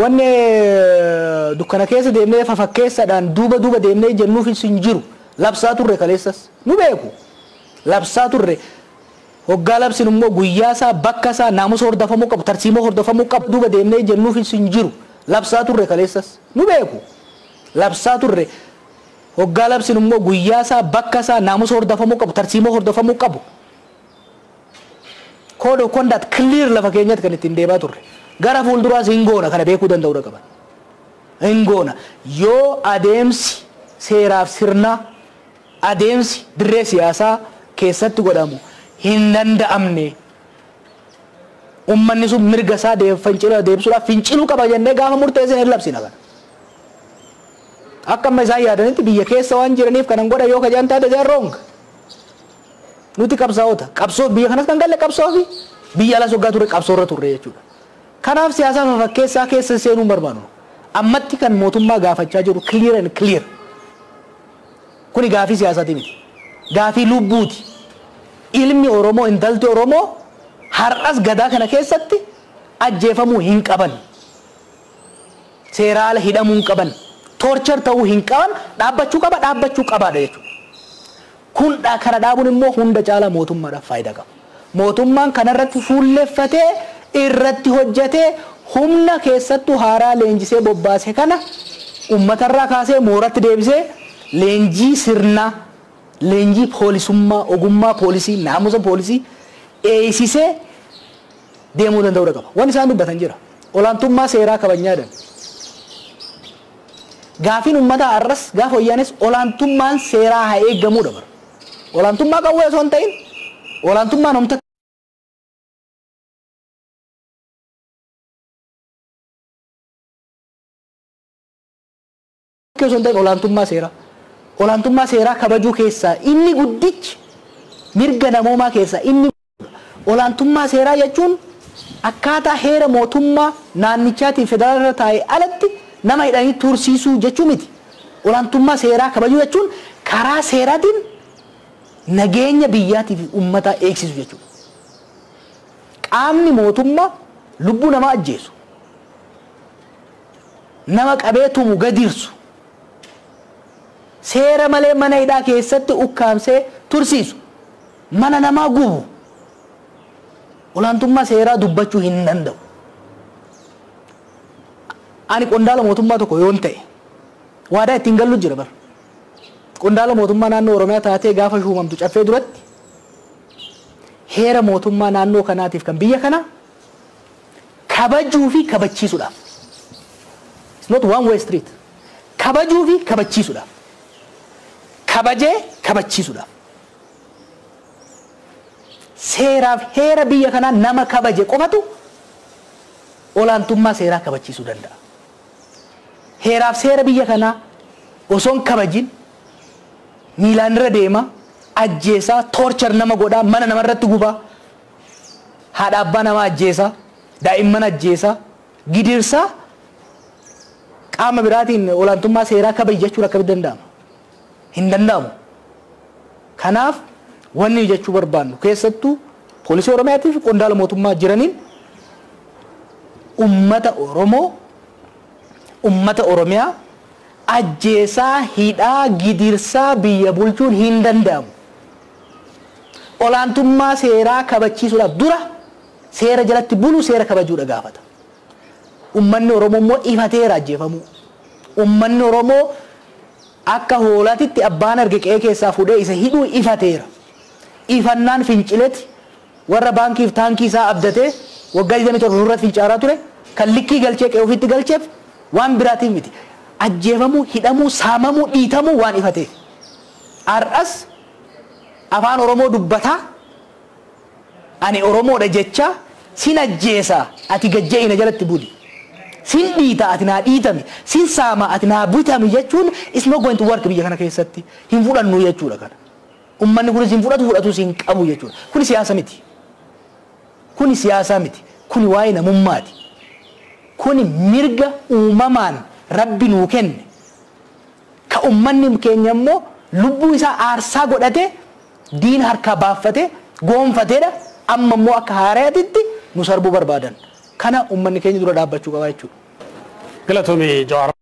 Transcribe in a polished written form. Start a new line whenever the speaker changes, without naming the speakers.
Wanni dukkana keessa deemnee fafakkeessaadhaan duuba duuba deemnee jennuuf hin jiru. Labsaa turre kaleessas nu beeku. Labsaa turre. Hoggaa labsin immoo guyyaa isaa, bakka isaa, naamusa hordofamuu qabu, tarsiimoo hordofamuu qabu, duuba deemnee jennuuf hin jiru. Labsaa turre kaleessas nu beeku. Labsaa turre. Hoggaa labsin immoo guyyaa isaa, bakka isaa, naamusa hordofamuu qabu, tarsiimoo hordofamuu qabu. Code of conduct clear lafa keenyatti kan ittiin deemaa turre. Gara fuulduraas hin goona, kana beekuu danda'uu qaban. Hin goona. Yoo adeemsi seeraaf sirnaa, adeemsi dirree siyaasaa keessatti godhamu hin danda'amne, ummanni sun mirga isaa fincila deebisuudhaaf finciluu qaba jennee gaafa murteessine hin labsina kana. Akka amma isaan yaadanitti biyya keessa waan jiraniif kanan godha yoo kajaan taate, they are wrong. Nuti qabsaa'ota. Qabsoo biyya kanas kan galle qabsoo fi biyya alas waggaa turre qabsoo irra turre jechuudha. Kanaaf siyaasa fafakkeessaa keessa seenuu hin barbaannu. Ammatti kan mootummaa gaafachaa jiru clear and clear. Kuni gaafii siyaasaati miti. Gaafii lubbuuti. Ilmi Oromoo, intalti Oromoo har'as gadaa kana keessatti ajjeefamuu hin qaban. Seera ala hidhamuu hin qaban. Torture ta'uu hin qaban. Dhaabbachuu qaba, dhaabbachuu qabaadha jechuudha. Kun kana dhaabuun immoo hunda caalaa mootummaadhaaf faayidaa qaba. Mootummaan kanarratti fuulleffatee irratti hojjetee humna keessattuu haaraa leenjisee bobbaase kana uummatarraa kaasee mooratti deebisee leenjii sirnaa, leenjii poolisummaa, ogummaa poolisii, naamusa poolisii eeysisee deemuu danda'uu qaba. Wanni isaan dubbatan jira. Olaantummaa seeraa kabajnyaadhaan. Gaafiin uummataa har'as gaafa wayyaanes olaantummaan seeraa haa eeggamuudha bara. Olaantummaa qawwee osoo hin ta'in, olaantummaan homta osoo hin ta'in olaantummaa seeraa. Olaantummaa seeraa kabajuu keessaa inni guddichi, mirga namoomaa keessaa inni olaantummaa seeraa jechuun akkaataa heera mootummaa naannichaatiin federaala irra taa'e alatti nama hidhanii tursiisuu jechuu miti. Olaantummaa seeraa kabajuu jechuun karaa seeraatiin nageenya biyyaatii fi uummataa eegsisu jechuudha. Qaamni mootummaa lubbuu namaa ajjeesu, nama qabee tumu gadirsu, seera malee mana hidhaa keessatti ukkaamsee tursiisu, mana namaa gubu, olaantummaa seeraa dubbachuu hin danda'u. Ani qondaala mootummaa tokko yoon ta'e waadaa ittiin gallu jira bara. Qondaala mootummaa naannoo Oromiyaa taatee gaafa shuumamtu caffee duratti heera mootummaa naannoo kanaatiif kan biyya kanaa kabajuu fi kabachiisuudhaaf. It's not one way street. Kabajuu fi kabachiisuudhaaf. Kabajee kabachiisuudhaaf. Seeraaf heera biyya kanaa nama kabaje qofatu olaantummaa seeraa kabachiisuu danda'a. Heeraaf seera biyya kanaa osoo hin kabajin miilaan irra deema, ajjeesaa, torture nama godhaa, mana namarratti gubaa, haadha abbaa namaa ajjeesaa, daa'imman ajjeesaa, gidirsaa, qaama biraatiin olaantummaa seeraa kabaji jechuun akkamitti danda'ama? Hin danda'amu. Kanaaf wanni jechuu barbaannu keessattuu poolisii Oromiyaatiif qondaala mootummaa jiraniin, ummata Oromoo, ummata Oromiyaa ajjeesaa, hidhaa, gidirsaa biyya bulchuun hin danda'amu. Olaantummaa seeraa kabachiisuudhaaf dura seera jalatti bulu, seera kabajuudha gaafata. Ummanni Oromoo immoo ifateera ajjeefamuu. Ummanni Oromoo akka hoolaatitti abbaan arge qe'ee keessaa fuudhee isa hidhuu ifateera. Ifannaan fincileti warra baankiif taankii isaa abdatee waggaa 27 nurratti fincaaraa ture kan likkii galchee qe'ee ofiitti galcheef waan biraatiif miti. Ajjeefamuu, hidhamuu, saamamuu, dhiitamuu waan ifateef. Har'as afaan Oromoo dubbataa, ani Oromoodha jecha, sin ajjeesaa ati gajja'ina jalatti buli. Sin dhiita ati naa dhiitami, sin saama ati naa bitami jechuun is not going to work biyya kana keessatti. Hin fudhannu jechuudha kana. Ummanni kunis hin fudhatu, fudhatus hin qabu jechuudha. Kuni siyaasa miti. Kuni siyaasa miti. Kuni waa'ee namummaati. Kuni mirga uumamaan Rabbi nuu kenne. Ka ummanni keenya immoo lubbuu isaa aarsaa godhatee diina harkaa baaffatee goonfateedha. Amma immoo akka haaraatitti nu sarbuu barbaadan. Kana ummanni keenya dura dhaabbachuu qaba jechuudha.
Galatoomii, Jawaar.